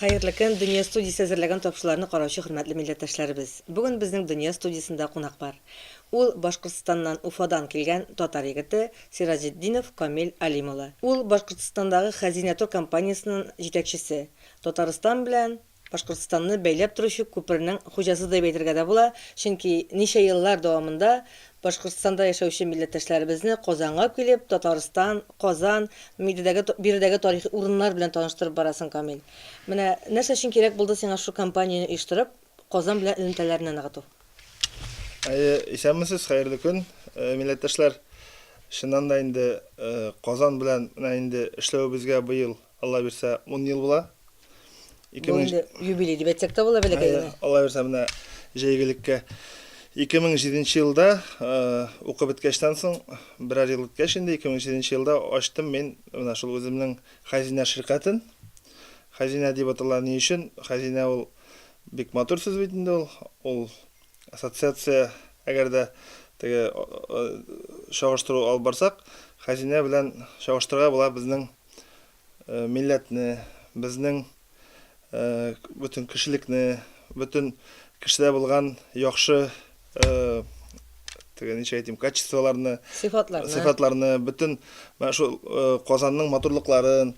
Хәерле көн, Дөнья студиясе әзерләгән тапшыруларны караучы хөрмәтле милләттәшләребез. Бүген безнең Дөнья студиясендә кунак бар. Ул Башкортстаннан, Уфадан килгән татар егете Сираҗетдинов Камил Алим улы. Ул Башкортстандагы Хәзинә тур компаниясенең җитәкчесе. Татарстан белән Башкортстанны бәйләп торучы күпернең хуҗасы дип әйтергә дә була, чөнки ничә еллар дәвамында Башкортстанда яшәүче милләттәшләребезне Казанга килеп, Татарстан, Казан, биредәге, биредәге тарихи урыннар белән таныштырып барасың, Камил. Менә нәрсә өчен кирәк булды сиңа шушы компанияне оештырып, Казан белән элемтәләрне ныгыту? Әйе, исәнмесез, хәерле көн, милләттәшләр. Чыннан да инде Казан белән менә инде эшләвебезгә быел, Алла бирсә, 10 ел була. Бу инде юбилей дип әйтсәк тә була бәләкәй генә. Алла бирсә, менә җәйгелеккә. 2007 елда укып беткәчтән соң, берәр ел үткәч инде, 2007 елда ачтым мин менә шул үземнең Хәзинә ширкәтен. Хәзинә дип атала ни өчен? Хәзинә ул бик матур сүз бит инде ул. Ул ассоциация, әгәр дә теге чагыштыру алып барсак, хәзинә белән чагыштырырга була безнең милләтне, безнең бөтен кешелекне, бөтен кешедә булган яхшы теге ничек әйтим, качестволарны, сыйфатларны, сыйфатларны, бөтен менә шул Казанның матурлыкларын,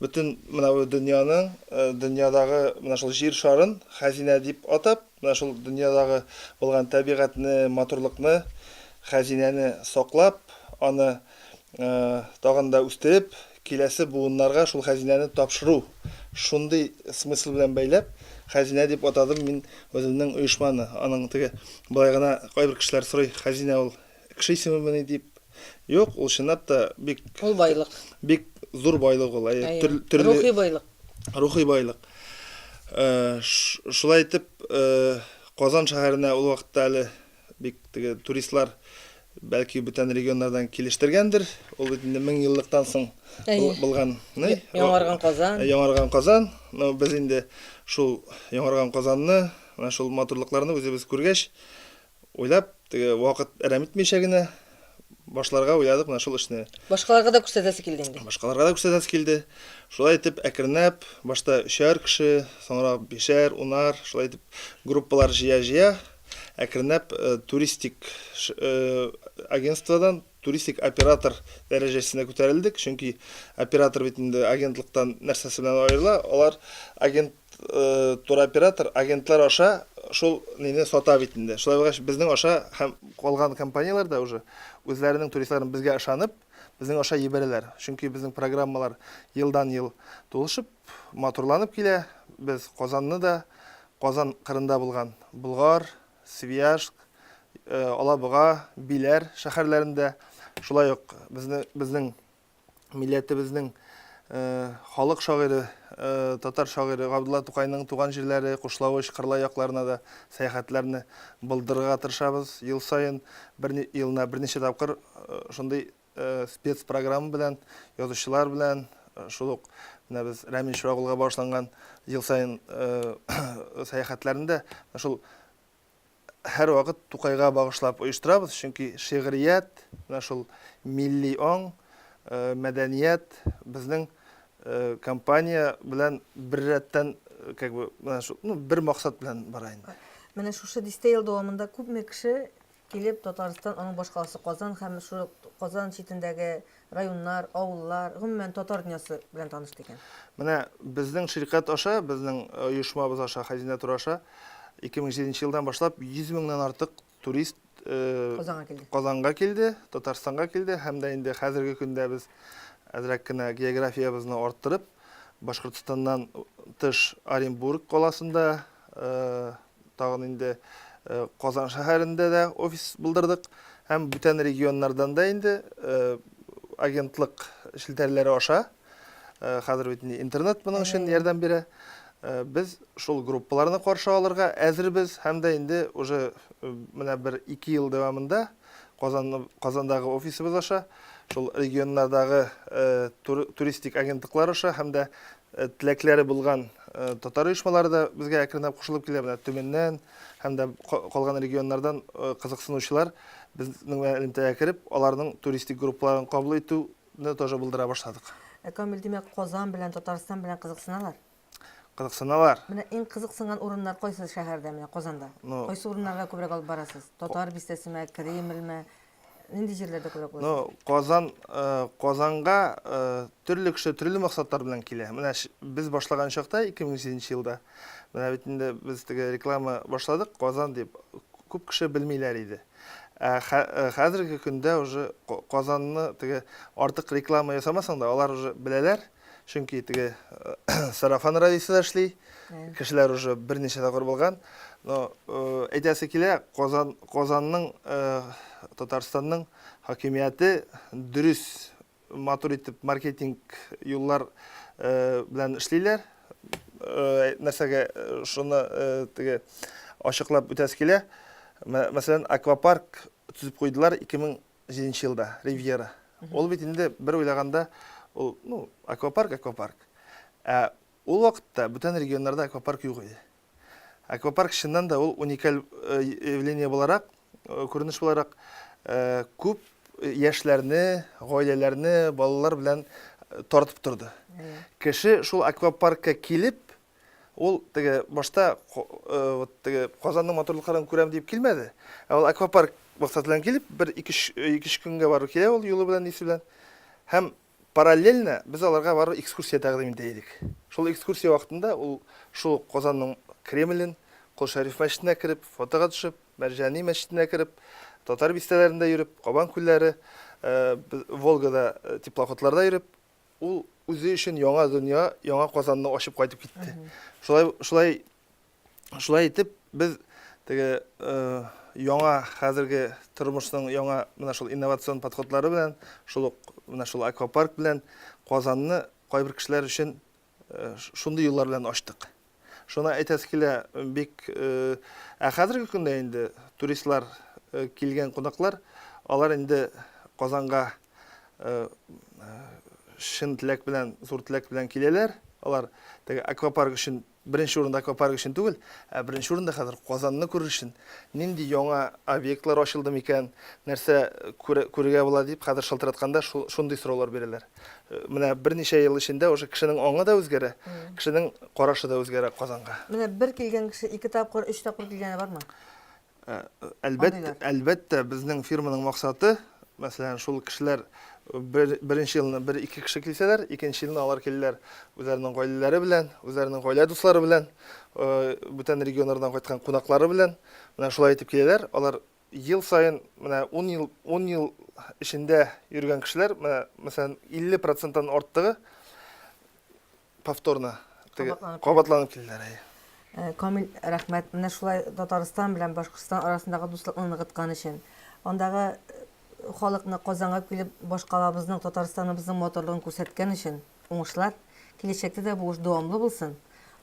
бөтен менә бу дөньяның, дөньядагы менә шул җир шарын хәзинә дип атап, менә шул дөньядагы булган табигатьне, матурлыкны, хәзинәне саклап, аны тагын да үстереп, киләсе буыннарга шул хәзинәне тапшыру, шундый смысл белән бәйләп, Хәзинә дип атадым мин үземнең оешманы. Аның теге болай гына кайбер кешеләр сорый, Хәзинә ул кеше исемемени дип. Юк, ул чынлап та бик Ул байлык. Бик зур байлык ул. Әйе, төрле Рухи байлык. Рухи байлык. Шулай итеп, Казан шәһәренә ул вакытта әле Бик теге туристлар бәлки бүтән регионнардан килештергәндер. Ул бит инде 1000 еллыктан соң булган, ни? Яңарган Казан. Яңарган Казан. Но без инде шул яңарган Казанны, менә шул матурлыкларны үзебез күргәч, уйлап, теге вакыт әрәм итмичә генә башларга уйладык менә шул эшне. Башкаларга да күрсәтәсе килде инде. Башкаларга да күрсәтәсе килде. Шулай итеп, әкренләп, башта өчәр кеше, соңрак бишәр, унар, шулай итеп группалар җыя-җыя, әкренләп туристик агентстводан туристик оператор дәрәҗәсенә күтәрелдек. Чөнки оператор бит инде агентлыктан нәрсәсе белән аерыла? Алар агент туроператор агентлар аша шул нине сата бит инде. Шулай булгач, безнең аша һәм калган компанияләр дә уже үзләренең туристларын безгә ышанып, безнең аша җибәрәләр. Чөнки безнең программалар елдан-ел тулышып, матурланып килә. Без Казанны да, Казан кырында булган Болгар, Свияжск, Алабуга, Биләр шәһәрләрендә, шулай ук безне, безнең милләтебезнең халык шагыйре, татар шагыйре Габдулла Тукайның туган җирләре Кушлавыч, Кырлай якларына да сәяхәтләрне булдырырга тырышабыз. Ел саен, бер елына берничә тапкыр шундый спецпрограмма белән, язучылар белән, шул ук менә без Рәмил Чурагулга багышланган ел саен сәяхәтләрне дә шул һәрвакыт Тукайга багышлап оештырабыз, чөнки шигърият, менә шул милли аң, мәдәният безнең компания белән беррәттән, как бы, менә шул, ну, бер максат белән бара инде. Менә шушы дистә ел дәвамында күпме кеше килеп, Татарстан, аның башкаласы Казан һәм шул Казан читендәге районнар, авыллар, гомумән, татар дөньясы белән танышты икән? Менә безнең ширкәт аша, безнең оешмабыз аша, Хәзинә тур аша 2007 елдан башлап 100 меңнән артык турист Казанга килде. Казанга килде, Татарстанга килде һәм дә инде хәзерге көндә без әзрәк кенә географиябезне арттырып, Башкортстаннан тыш Оренбург каласында, Тагын инде Казан шәһәрендә дә офис булдырдык һәм бүтән регионнардан да инде агентлык челтәрләре аша, хәзер бит инде интернет моның өчен ярдәм бирә. Без шул группаларны каршы алырга әзербез һәм дә инде уже менә бер ике ел дәвамында Казан, Казандагы офисыбыз аша, шул регионнардагы туристик агентлыклар аша һәм дә теләкләре булган татар оешмалары да безгә әкренләп кушылып килә. Менә Төмәннән һәм дә калган регионнардан кызыксынучылар безнең белән элемтәгә кереп, аларның туристик группаларын кабул итүне тоже булдыра башладык. Ә Камил, димәк, Казан белән, Татарстан белән кызыксыналар? Кызыксыналар. Менә иң кызыксынган урыннар кайсы шәһәрдә, менә Казанда? Ну, Кайсы урыннарга күбрәк алып барасыз? Татар бистәсеме, Кремльме? Нинди җирләрдә күбрәк буласыз? Ну, Казан, э, Казанга э, төрле кеше төрле максатлар белән килә. Менә без башлаган чакта 2007 елда, менә бит инде без теге реклама башладык, Казан дип, күп кеше белмиләр иде. Ә э, хәзерге көндә уже Казанны теге артык реклама ясамасаң да, алар уже беләләр. Чөнки теге сарафан радиосы да эшли, кешеләр уже берничә тапкыр булган. Но әйтәсе килә, Казан, Казанның, Татарстанның хакимияте дөрес, матур итеп маркетинг юллар белән эшлиләр. Нәрсәгә шуны теге ачыклап үтәсе килә. Мәсәлән, аквапарк төзеп куйдылар 2007 елда, Ривьера. Ул бит инде бер уйлаганда, ул, ну, аквапарк, аквапарк. Ә ул вакытта бүтән регионнарда аквапарк юк иде. Аквапарк чыннан да ул уникаль э, явление буларак, э, күренеш буларак, э, күп яшьләрне, гаиләләрне, балалар белән тартып торды. Кеше шул аквапаркка килеп, Ул теге башта вот теге Казанның матурлыкларын күрәм дип килмәде. Ә ул аквапарк максаты белән килеп, бер ике-өч көнгә барып килә ул юлы белән, нисе белән. Һәм параллельно без аларга барып экскурсия тәкъдим итә идек. Шул экскурсия вакытында ул шул Казанның Кремлен, Кол Шәриф мәчетенә кереп, фотога төшеп, Мәрҗани мәчетенә кереп, татар бистәләрендә йөреп, Кабан күлләре, Волгада теплоходларда йөреп, Ул үзе өчен яңа дөнья, яңа Казанны ачып кайтып китте. Шулай, шулай, шулай итеп без теге э, яңа хәзерге тормышның яңа менә шул инновацион подходлары белән, шул ук менә шул аквапарк белән Казанны кайбер кешеләр өчен э, шундый юллар белән ачтык. Шуны әйтәсе килә, бик ә хәзерге көндә инде туристлар килгән кунаклар, алар инде Казанга чын теләк белән, зур теләк белән киләләр. Алар теге аквапарк өчен беренче урында аквапарк өчен түгел, ә беренче урында хәзер Казанны күрер өчен нинди яңа объектлар ачылды микән, нәрсә күрергә була дип хәзер шалтыратканда шундый сораулар бирәләр. Менә берничә ел эчендә уже кешенең аңы да үзгәрә, кешенең карашы да үзгәрә Казанга. Менә бер килгән кеше ике тапкыр, өч тапкыр килгәне бармы? Әлбәттә, әлбәттә, безнең фирманың максаты, мәсәлән, шул кешеләр бер, беренче елны бер-ике кеше килсәләр, икенче елны алар киләләр үзләренең гаиләләре белән, үзләренең гаилә дуслары белән, бүтән регионнардан кайткан кунаклары белән. Менә шулай итеп киләләр. Алар Ел саен менә ун ел, ун ел эчендә йөргән кешеләр, менә, мәсәлән, 50 проценттан арттыгы повторно теге кабатланып килделәр. Әйе. Э, Камил, рәхмәт. Менә шулай Татарстан белән Башкортстан арасындагы дуслыкны ныгыткан өчен. Андагы э, халыкны Казанга килеп башкалабызның, Татарстаныбызның матурлыгын күрсәткән өчен уңышлар. Киләчәктә дә бу эш дәвамлы булсын.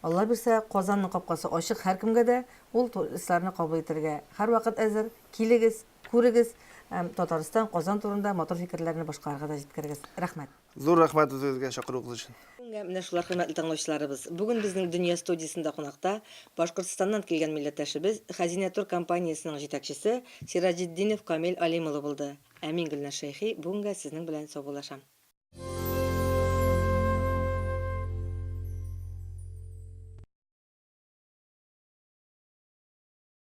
Алла бирсә, Казанның капкасы ачык һәркемгә дә, ул туристларны кабул итәргә һәрвакыт әзер. Килегез, күрегез һәм Татарстан, Казан турында матур фикерләрне башкаларга да җиткерегез. Рәхмәт. Зур рәхмәт үзегезгә чакыруыгыз өчен. Бүгенгә менә шулар, хөрмәтле тыңлаучыларыбыз. Бүген безнең Дөнья студиясендә кунакта Башкортстаннан килгән милләттәшебез, Хәзинә тур компаниясенең җитәкчесе Сираҗетдинов Камил Алим улы булды. Ә мин, Гөлназ Шәйхи, бүгенгә сезнең белән саубуллашам.